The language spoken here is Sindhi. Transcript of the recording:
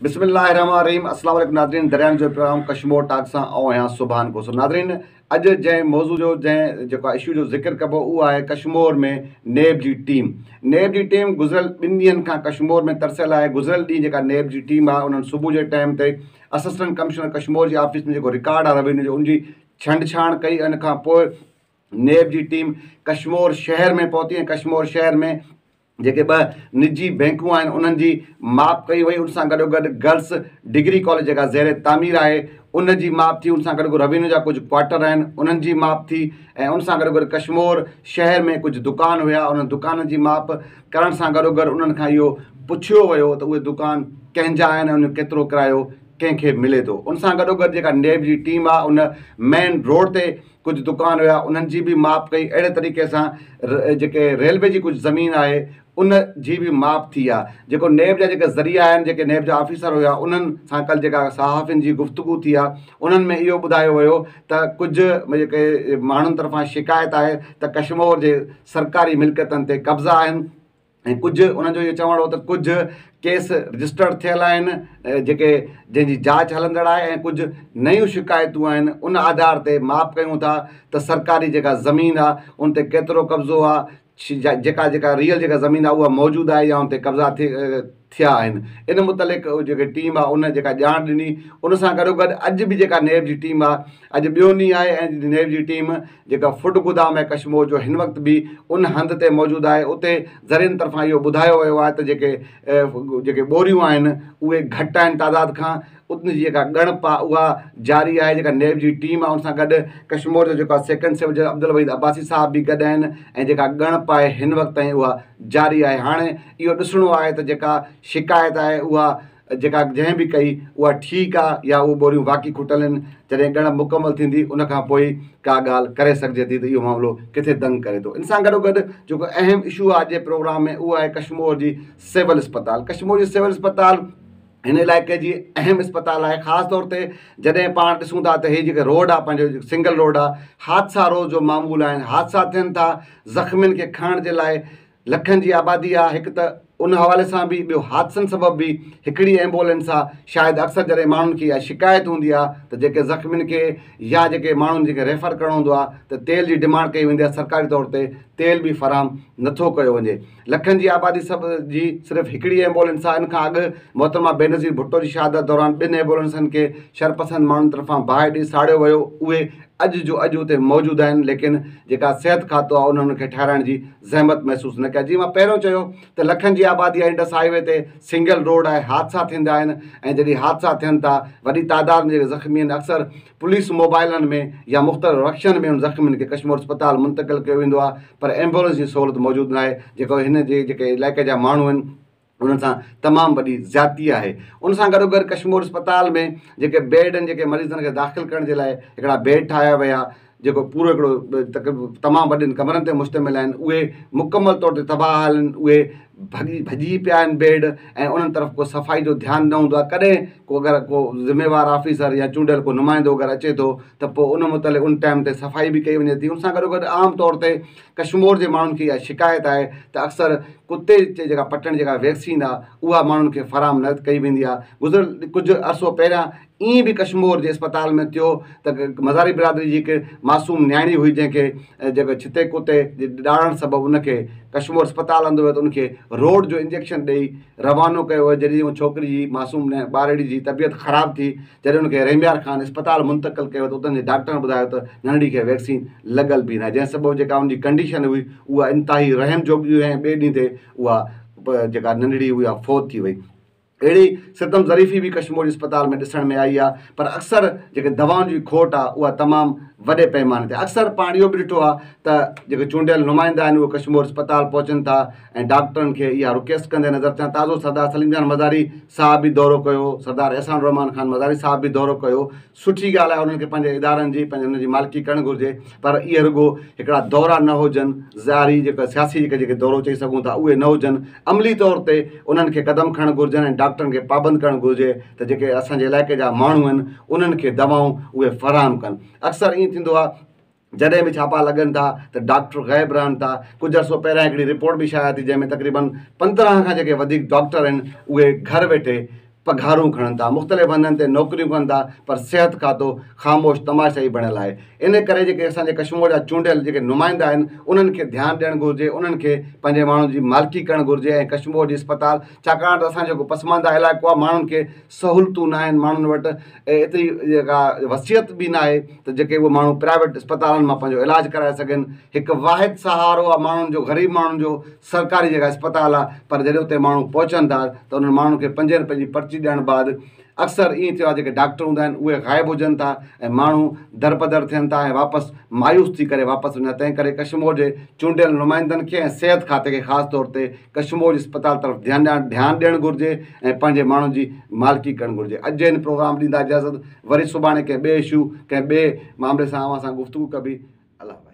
بسم الله الرحمن الرحيم السلام عليڪم ناظرين دريان جو پروگرام ڪشمور ٽاڪ سان آئون آهيان سبحان کوسو. ناظرين اڄ جنهن موضوع جو جنهن جيڪو اشو جو ذڪر ڪبو اهو آهي ڪشمور ۾ نيب جي ٽيم. نيب جي ٽيم گذريل 2 ڏينهن کان ڪشمور ۾ ترسيل آهي. گذريل ڏينهن جيڪا نيب جي ٽيم آهي انهن صبح جي ٽائيم تي اسسٽنٽ ڪمشنر ڪشمور جي آفيس ۾ جيڪو رڪارڊ آهي روينيو جو ان جي ڇنڊڇاڻ ڪئي. ان کان پوء نيب جي ٽيم ڪشمور شهر ۾ پهتي ۽ ڪشمور شهر ۾ جيڪي 2 نجي بئنڪون آهن انهن جي ماپ ڪئي وئي. ان سان گڏوگڏ گرلس ڊگري ڪاليج جيڪا زير تعمير آهي ان جي ماپ ٿي. ان سان گڏوگڏ روينيو جا ڪجهه ڪوارٽر آهن انهن جي ماپ ٿي ۽ ان سان گڏوگڏ ڪشمور شهر ۾ ڪجهه دڪان هيا انهن دڪانن جي ماپ ڪرڻ سان گڏوگڏ انهن کان اهو پڇيو ويو ته اهي دڪان ڪنهن جا آهن ۽ ان جو ڪيترو ڪرايو ڪنهن کي ملي ٿو. ان سان گڏوگڏ جيڪا نيب جي ٽيم آهي ان مين روڊ تي ڪجهه دڪان هيا انهن جي به ماپ ڪئي. اهڙي طريقي سان جيڪي ريلوي جي ڪجهه زمين آهي ان جي به ماپ ٿي آهي. جيڪو نيب جا جيڪي ذريعا آهن جيڪي نيب جا آفيسر هيا انهن سان ڪل جيڪا صحافين جي گفتگو ٿي آهي انهن ۾ اهو ٻڌايو ويو ته ڪجهه جيڪي ماڻهن طرفان شڪايت آهي ته ڪشمور جي سرڪاري ملڪيتن تي قبضا آهن ۽ ڪجهه انهن جو اهو چوڻ هو ته ڪجهه ڪيس رجسٽرڊ ٿيل آهن جيڪي جنهن جي جاچ هلندڙ آهي ۽ ڪجهه نيون شڪايتون آهن ان آڌار تي ماپ ڪيون ٿا ته سرڪاري جيڪا زمين آهي ان تي ڪيترو قبضو آهي جيڪا جيڪا ريئل جيڪا زمين آهي اها موجود آهي يا ان تي قبضا ٿيا آهن. ان متعلق جيڪي ٽيم آهي ان جيڪا ڄاڻ ڏني ان سان گڏو گڏ اڄ به جيڪا نيب جي ٽيم آهي اڄ ٻيو ڏينهن آهي ۽ نيب جي ٽيم جيڪا فوڊ گودام آهي ڪشمور جو هن وقت به ان هنڌ تي موجود آهي. اتي ذريعن طرفان اهو ٻڌايو ويو آهي ته جيڪي جيڪي ٻوريون آهن اهي گهٽ آهن تعداد کان ان جي جيڪا ڳڻپ آهي اها جاري آهي. جيڪا نيب جي ٽيم آهي ان سان گڏ ڪشمور جو جيڪو آهي سيڪنڊ سول جج عبدالوحيد عباسي صاحب به گڏ آهن ۽ جيڪا ڳڻپ آهي هن وقت تائين اها جاري آهي. هاڻي اهو ڏسڻو آهي ته جيڪا شڪايت آهي اها جيڪا جنهن به ڪئي اها ٺيڪ آهي يا اهي ٻوريون واقعي کٽل آهن. جڏهن ڳڻپ مڪمل ٿيندي ان کان پوء ئي ڪا ڳالهه ڪري سگهجي ٿي ته اهو معاملو ڪٿي دنگ ڪري ٿو. ان سان گڏو گڏ جيڪو اهم اشو آهي اڄ جي پروگرام ۾ اهو آهي ڪشمور جي سول اسپتال. ڪشمور جي سول اسپتال هن علائقي جي اهم اسپتال آهي. خاص طور تي جڏهن پاڻ ڏسون ٿا ته هي جيڪي روڊ آهي پنهنجو سنگل روڊ آهي حادثا روز جو معمول آهن. حادثا ٿين ٿا زخمين کي کڻڻ جي لاء لکن جي آبادي آهي هڪ ته ان حوالي سان به ٻيو حادثن سبب به هڪڙي ايمبولينس آهي. شايد اڪثر جڏهن ماڻهن کي اها شڪايت هوندي آهي ته جيڪي زخمين کي يا جيڪي ماڻهن جيڪي ريفر ڪرڻو هوندو آهي ته تيل جي ڊمانڊ ڪئي ويندي آهي سرڪاري طور تي تيل به فراهم نٿو ڪيو وڃي. لکن جي آبادي سڀ جي صرف هڪڙي ايمبولينس آهي. ان کان اڳ محترمه بينظير ڀٽو جي شهادت دوران 2 ايمبولينسن کي شرپسند ماڻهن طرفان باهه ڏئي ساڙيو ويو اهي اڄ جو اڄ اتي موجود آهن ليڪن جيڪا صحت کاتو آهي انهن کي ٺهرائڻ جي زحمت محسوس نه ڪئي. جيئن مان پهريون چيو ته لکن جي آبادي آهي انڊس هاء وي تي سنگل روڊ آهي حادثا ٿيندا آهن ۽ جڏهن حادثا ٿين ٿا وڏي تعداد ۾ جيڪي زخمي آهن اڪثر پوليس موبائلن ۾ يا مختلف رڪشن ۾ ان زخمين کي ڪشمور اسپتال منتقل ڪيو ويندو آهي پر ايمبولينس جي سهولت موجود ناهي جيڪو هن جي جيڪي علائقي جا ماڻهو آهن انهن سان تمام وڏي زيادتي آهي. ان سان گڏوگڏ ڪشمور اسپتال ۾ جيڪي بيڊ آهن جيڪي مريضن کي داخل ڪرڻ جي لاء هڪڙا بيڊ ٺاهيا ويا جيڪو پورو هڪڙو تقريبن تمام وڏن ڪمرن تي مشتمل آهن اهي مڪمل طور تي تباهه حال آهن اهي ڀڄي ڀڄي پيا آهن بيڊ ۽ انهن طرف ڪو صفائي جو ڌيان نه هوندو آهي. ڪڏهن ڪو اگر ڪو ذميوار آفيسر يا چونڊيل ڪو نمائندو اگر اچي ٿو ته پوء ان متعلق ان ٽائيم تي صفائي به ڪئي وڃي ٿي. ان سان گڏوگڏ عام طور تي ڪشمور جي ماڻهن کي اها شڪايت آهي ته اڪثر ڪتي جي جيڪا پٽڻ جيڪا ويڪسين آهي اها ماڻهن کي فراهم نه ڪئي ويندي آهي. گذريل ڪجهه عرصو پهريان ائين به ڪشمور جي اسپتال ۾ ٿيو ته مزاري برادري جي هڪ معصوم نياڻي هئي جنهن کي جيڪو ڇتي ڪتي جي ڏاڙهڻ سبب ان کي ڪشمور اسپتال آندو ويو ته ان کي روڊ جو انجيڪشن ڏئي روانو ڪيو ويو جڏهن ان ڇوڪري جي معصوم ٻارڙي جي طبيعت خراب ٿي جڏهن ان کي رحميار خان اسپتال منتقل ڪيو ته اتان جي ڊاڪٽرن ٻڌايو ته ننڍڙي کي ويڪسين لڳل به ناهي جنهن سبب جيڪا ان جي ڪنڊيشن هئي اها انتهائي رحم جوڳي هئي ۽ ٻئي ڏينهن تي اها جيڪا ننڍڙي هئي اها فوت ٿي وئي. اهڙي ستم ظريفي به ڪشمور جي اسپتال ۾ ڏسڻ ۾ آئي آهي پر اڪثر جيڪي دوائن جي کوٽ آهي اها تمام وڏي پئماني تي اڪثر پاڻ اهو به ڏٺو آهي ته جيڪي چونڊيل نمائندا آهن اهي ڪشمور اسپتال پهچن ٿا ۽ ڊاڪٽرن کي اها رڪويسٽ ڪندي نظر اچن تازو سردار سليم جان مزاري صاحب به دورو ڪيو سردار احسان الرحمان خان مزاري صاحب به دورو ڪيو سٺي ڳالهه آهي انهن کي پنهنجي ادارن جي پنهنجي انهن جي مالڪي ڪرڻ گهرجي پر اهي رڳو هڪڙا دورا نه هجن ظاهري جيڪا سياسي جيڪي جيڪي دورو چئي سگهون ٿا اهي نه هجن عملي طور تي انهن کي قدم کڻڻ گهرجن ۽ ڊاڪٽرن کي پابند ڪرڻ گهرجي ته جيڪي اسان جي علائقي جا ماڻهو آهن انهن کي دوائون اهي فراهم ڪن اڪثر ائين ٿيندو آهي جڏهن به ڇاپا لڳن ٿا ته ڊاڪٽر غائب رهن ٿا ڪجهه عرصو پهريان هڪڙي رپورٽ به شايع ٿي جنهن ۾ تقريبن 15 کان جيڪي وڌيڪ ڊاڪٽر آهن اهي گهر ويٺي پگهارون کڻن ٿا، مختلف هنڌن تي نوڪريون ڪن ٿا پر صحت کاتو خاموش تماشائي بڻيل آهي. ان ڪري جيڪي اسان جي ڪشمور جا چونڊيل جيڪي نمائندا آهن انهن کي ڌيان ڏيڻ گهرجي، انهن کي پنهنجي ماڻهن جي مالڪي ڪرڻ گهرجي ۽ ڪشمور جي اسپتال ڇاڪاڻ ته اسان جو جيڪو پسمانده علائقو آهي ماڻهن کي سهولتون ناهن ماڻهن وٽ ايتري جيڪا وسعت به ناهي ته جيڪي اهي ماڻهو پرائيويٽ اسپتالن مان پنهنجو علاج ڪرائي سگهن هڪ واحد سهارو آهي ماڻهن جو غريب ماڻهن جو سرڪاري جيڪا اسپتال آهي پر جڏهن اتي ماڻهو پهچن ٿا ته انهن ماڻهن کي پنجين رپين جي پرچي ڏيڻ بعد اڪثر ائين ٿيو آهي جيڪي ڊاڪٽر هوندا آهن اهي غائب هجن ٿا ۽ ماڻهو دربدر ٿين ٿا ۽ واپس مايوس ٿي ڪري واپس وڃن ٿا تنهن ڪري ڪشمور جي چونڊيل نمائندن کي ۽ صحت کاتي کي خاص طور تي ڪشمور جي اسپتال طرف ڌيان ڌيان ڏيڻ گهرجي ۽ پنهنجي ماڻهن جي مالڪي ڪرڻ گهرجي اڄ جي هن پروگرام ڏيندا اجازت وري سڀاڻي ڪنهن ٻئي اشو ڪنهن ٻئي معاملي سان اوهان سان گفتگو ڪبي الله.